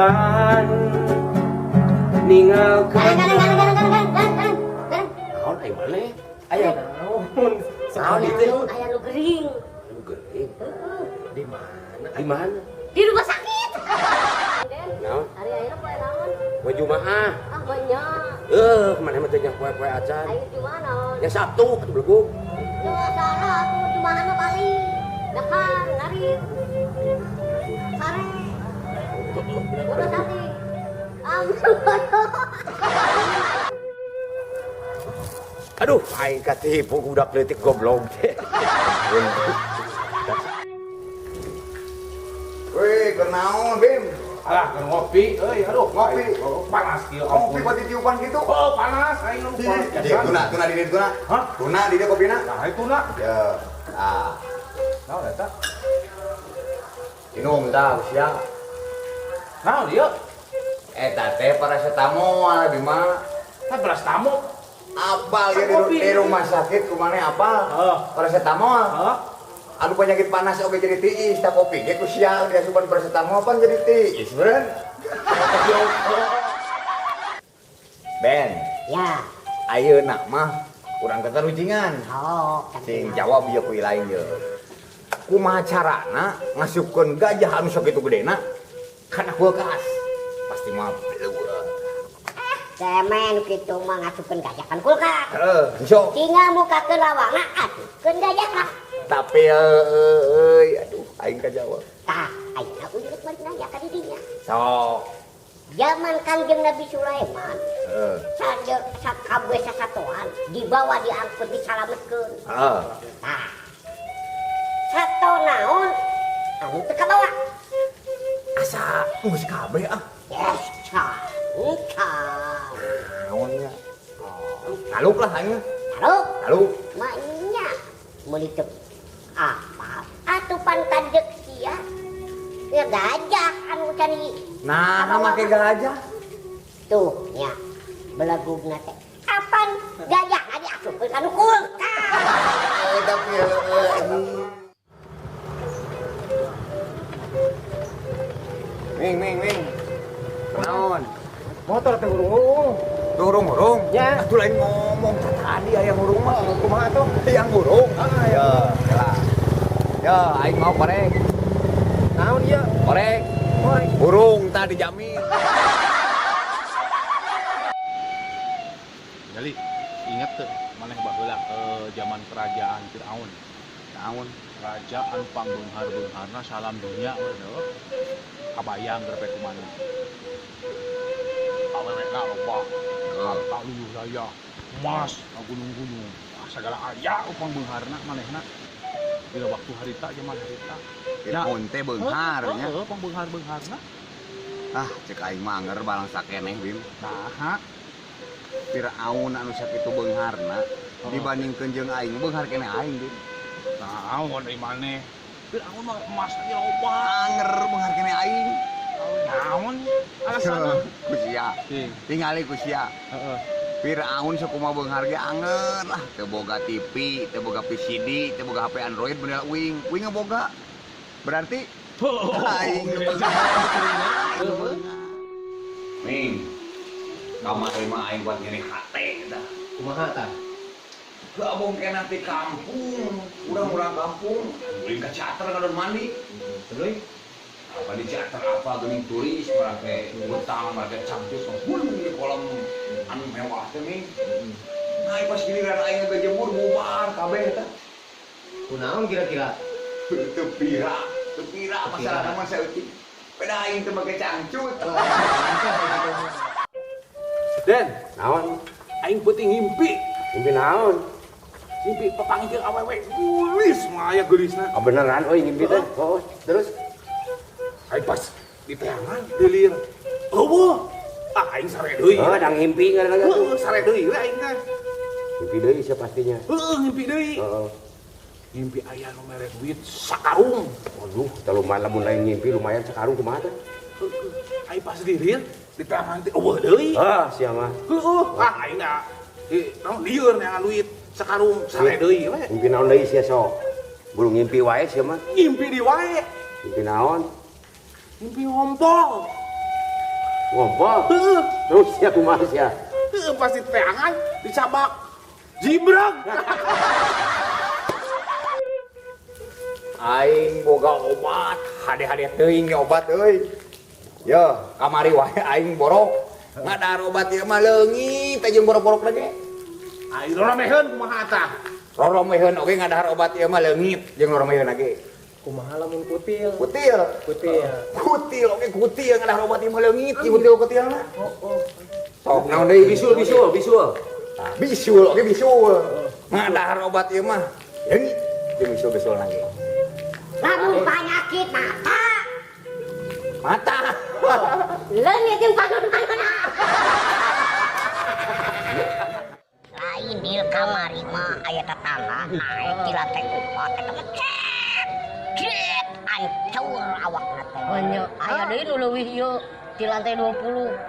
Jalan ninggalkeun. Gareng, gareng, gareng, gareng, gareng, gareng, gareng. Naon ai maneh? Aya naon? Naon itu? Aya nu gering. Anu gering. Heeh. Di mana? Di mana? Di rumah sakit. Naon? Hari ayeuna poe naon? Poe Jumaah. Ah, banyak. Eh, maneh mah teh nya poe-poe acan. Ayo Jumaah naon? Ya Sabtu atuh belegug. Teu salah atuh Jumaah mah paling. Dahar, ngarit. Sare. Bodoh sate. Ampun bodoh. Aduh, aing katipu budak leutik goblok teh. Wih, kenaon, Bim? Alah, keur ngopi euy, aduh. Ngopi. Oh, panas kieu. Ngopi buat ditiupan gitu. Oh, panas aing nu panas. Di, tuna, tuna di dieu tuna. Hah? Tuna di dieu kopina. Nah, itu na. Ya. Ah, Naon eta? minum tah sia. Naon ieu? Eta teh paracetamol Bima. Tah beras tamu. Apal ya Kopi. di rumah sakit kumane apal. Heeh. Paracetamol. Heeh. Anu penyakit panas oge jadi tiis, tah kopi ge ku sia diasupan paracetamol pan jadi tiis, beureun. Ben, Ya. ayeuna mah urang tatarucingan. Oh, Sing jawab ieu ku lain ye. Kumaha carana ngasupkeun gajah anu sakitu gedena kana kulkas? Pasti mah beleuh. Cemen kitu mah ngasupkeun gajah kan kulkas. Heeh, sok. Tinggal mukakeun lawangna asupkeun gajah. Tapi euy, aduh aing kajawab. Tah, ayeuna uing geus balik nanya ka didinya. Sok. Zaman Kangjeng Nabi Sulaiman, Heeh. saja sakabeh sasatoan dibawa diangkut disalametkeun. Heeh. Tah. Sato naon anu teu kabawa? Asa geus kabeh ah. Yes, ca. Engkau. Naon nya? Taluk lah aing mah. Taluk. Taluk. Maknya meuli teu apa? Atuh pan tadek sia. Ya gajah anu can Nah, make gajah. Tuh nya belegugna teh. Apan gajah diasupkeun kana kulkas. Tapi euy. Ming, ming, ming. Naon? Motor teh hurung-hurung. Tuh hurung-hurung. Ya. Atuh lain ngomong tadi aya hurung mah. Kumaha tuh? Yang hurung. Ah, Ya, lah. Ya, aing mau korek. Naon ieu? Korek. Korek. Hurung tadi dijamin. Jadi ingat tuh maneh baheula zaman kerajaan Firaun. Naon? Raja anu pangbeunghar-beungharna salam dunya we heuh. Kabayang keur pe kumaha. Awewena loba. Harta luyuh raya, emas ka gunung-gunung. Ah, sagala aya pangbeungharna manehna. Bila waktu harita zaman harita. Firaun teh beunghar nya. Heeh, pangbeunghar-beungharna. Ah, cek aing mah anger balang sakeneh, Bim. Naha? Firaun anu sakitu beungharna dibandingkeun jeung aing beunghar keneh aing, Bim. Naon euy maneh? Firaun mah emas lagi loba. Anger beunghar keneh aing. Naon alasanna? Ku sia. Tingali ku sia. Heeh. Firaun sakumaha beunghar ge anger lah, teu boga TV, teu boga VCD, teu boga HP Android bener uing. Uing boga. Berarti aing beunghar. Ming. Kamari mah aing buat nyeri hate eta. Kumaha tah? Gabung kena di kampung, urang-urang kampung, ulin ka teater ngadon mandi. Terus Apa di teater apa geuning turis mereka betang mereka cantik gulung di kolam anu mewah teh ming. Nah, pas giliran aing ngejemur bubar kabeh eta. Kunaon kira-kira? Teu pira, teu pira masalah mah saeutik. Peda aing teu make cangcut. Den, Naon? aing peuting ngimpi. Ngimpi naon? Ngimpi papanggih jeung awewe geulis mah aya geulisna. Ah, beneran euy ngimpi teh. Oh, terus Aing pas di teangan delir. Eueuh. Ah, aing sare deui. Oh, dang ngimpi ngaranna Heeh, tuh. sare deui we aing teh. Ngimpi deui sia pastinya. Heeh, ngimpi deui. Heeh. Ngimpi aya nu mere duit sakarung. Waduh, tah lumayan lamun lain ngimpi lumayan sakarung kumaha teh? Heeh. Aing pas dirir di teangan teh eueuh deui. Ah, sia mah. Heeh, ah aing da naon lieur neangan duit sakarung sare deui we. Ngimpi naon deui sia sok? Buru ngimpi wae sia mah. Ngimpi di wae. Ngimpi naon? Ngimpi ngompol. Ngompol. Heeh. Terus sia kumaha sia? Heeh, pasti teangan dicabak. Jibrag. Aing boga obat, hade-hade teuing ge obat euy. Yo, kamari wae aing borok. Ngadar obat ieu mah leungit teh jeung borok-borok lagi. Aing roromeheun kumaha tah? Roromeheun oge ngadahar obat ieu mah leungit jeung roromeheun lagi. Kumaha lamun kutil? Kutil. Kutil. Kutil oge kutil ngadahar obat ieu mah leungit jeung kutil-kutilna. Oh, oh. Sok naon deui Bisul bisul bisul. Bisul oge bisul. Ngadahar obat ieu mah leungit jeung bisul-bisul lagi. Lamun penyakit mata. Mata. Leungit jeung panon-panon. Lain di kamari mah aya tetangga naik di lantai 4 eta mah cet. Cet hancur awakna teh. Oh nya, aya deui nu leuwih ieu di lantai 20.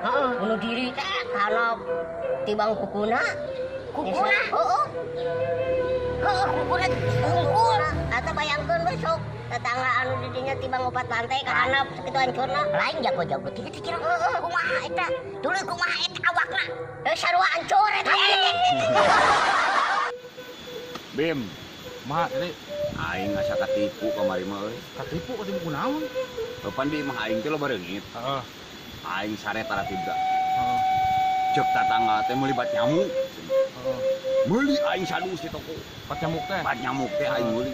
Heeh. Bunuh diri teh kana tibang kukuna. Kukuna? Heeh. Heeh, kukuna hungkul. Eta bayangkeun we sok tetangga anu di dinya tibang 4 lantai ka handap sakitu hancurna. Lain jago-jago teh teh kira heeh kumaha eta. Tuluy kumaha eta awakna. Heuh sarua hancur eta. Bim, Kumaha tadi? Aing asa katipu kamari mah euy. Katipu katipu kunaon? Bapan di imah aing teh loba reungit. Heeh. Aing sare taratibda. Heeh. Ceuk tatangga teh meuli bat nyamuk. Heeh. Meuli aing sadus di toko. Bat nyamuk teh. Bat nyamuk teh aing meuli.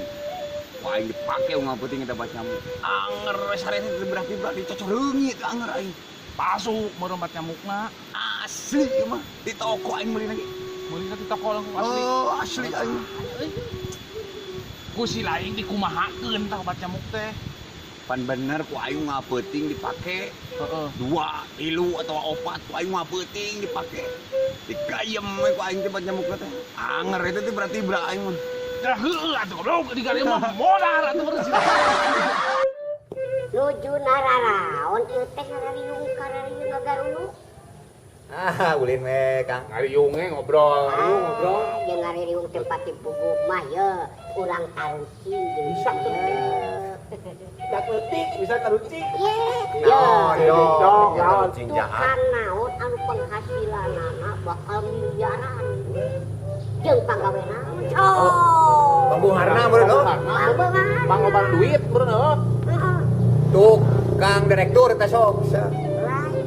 Wah aing dipake unggal peuting eta bat nyamuk. Anger we sare teh tibra-tibra dicocor reungit anger aing. Palsu meureun bat nyamukna. Asli ieu mah di toko aing meuli lagi. Meulina di toko langsung asli. Oh, asli aing. Ku si lain dikumahakeun tah obat nyamuk teh. Pan bener ku aing ngapeuting dipake. Heeh. 2, 3 atau 4 ku aing ngapeuting dipake. Digayem we ku aing teh obat nyamuk teh. Anger eta teh berarti bra aing mah. Dah heueuh atuh goblok digayem mah modar atuh bersih. Nuju nararaon ieu teh ngarariung karariung ngagaruluk. Ah, ulin we Kang. Ngariung ge ngobrol, ngariung ngobrol. Jeung ngaririung tempat dipuguh mah ye urang taruci jeung bisa dak leutik bisa taruci. Ye. Naon, dong, naon cing jahat. Tukang naon anu penghasilanana bakal miliaran. Jeung panggawe naon? Oh. Pangbeungharna meureun oh. Pangbeunghar. Pangloban duit meureun heuh. Tukang direktur eta sok. Lain.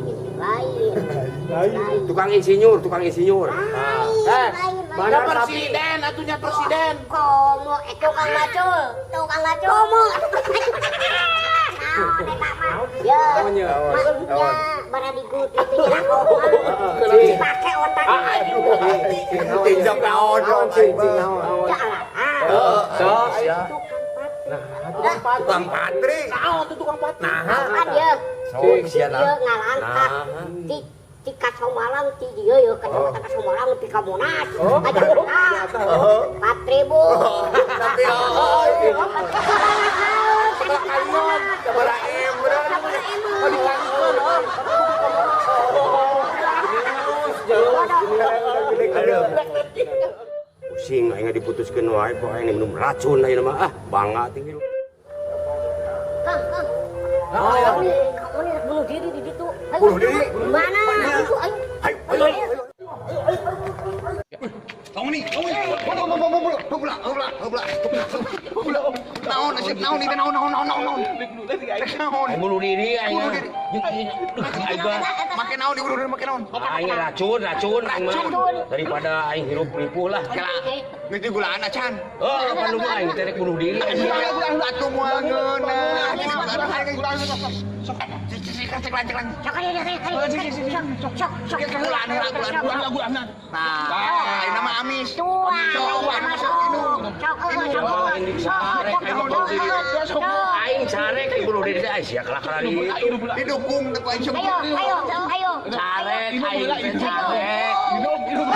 Lain. Tukang insinyur, tukang insinyur. Lain, lain. Presiden atunya presiden. Komo eta Tukang macul, tukang macul. Komo. Naon eta mah? Ya. Nya baradigut itu nya. Dipake otak. Tinjau naon Naon cing cing naon. Jalan. Sok ya. Tukang patri. Tukang patri. Naon tuh tukang patri? Nah, Kan ye. Sok sia Ieu ngalangkah. Ti Kasomalang ti dieu ye kecamatan Kasomalang ti ka Monas. Ka Jakarta. 4.000. Tapi oh. Sabaraha M bener. Oh dikalikeun oh. Aduh. Pusing aing diputuskeun wae kok aing minum racun ayeuna mah ah bangga tinggi. Kang, Kang. Kamu nih bunuh diri di situ. Bunuh diri? Mana? Itu ayo. Ayo, ayo, ayo. Tong nih, tong nih. Naon, nasib naon ini naon naon naon naon. Naon. Bunuh diri aing. Bunuh diri. Make naon dibunuh diri make naon. Aing racun, racun aing mah. Daripada aing hirup ripuh lah. Geus digulaan acan. Oh, perlu mah aing teh bunuh diri. Atuh moal ngeunah. Sok cek lan cek lan. Sok sok sok gulaan gulaan gulaan. Nah, ini nama amis. Sok sok aing carek bunuh diri teh aing sia kalah-kalah itu. Didukung teh aing sok. Ayo ayo ayo. Carek aing teh carek. Hidup hidup.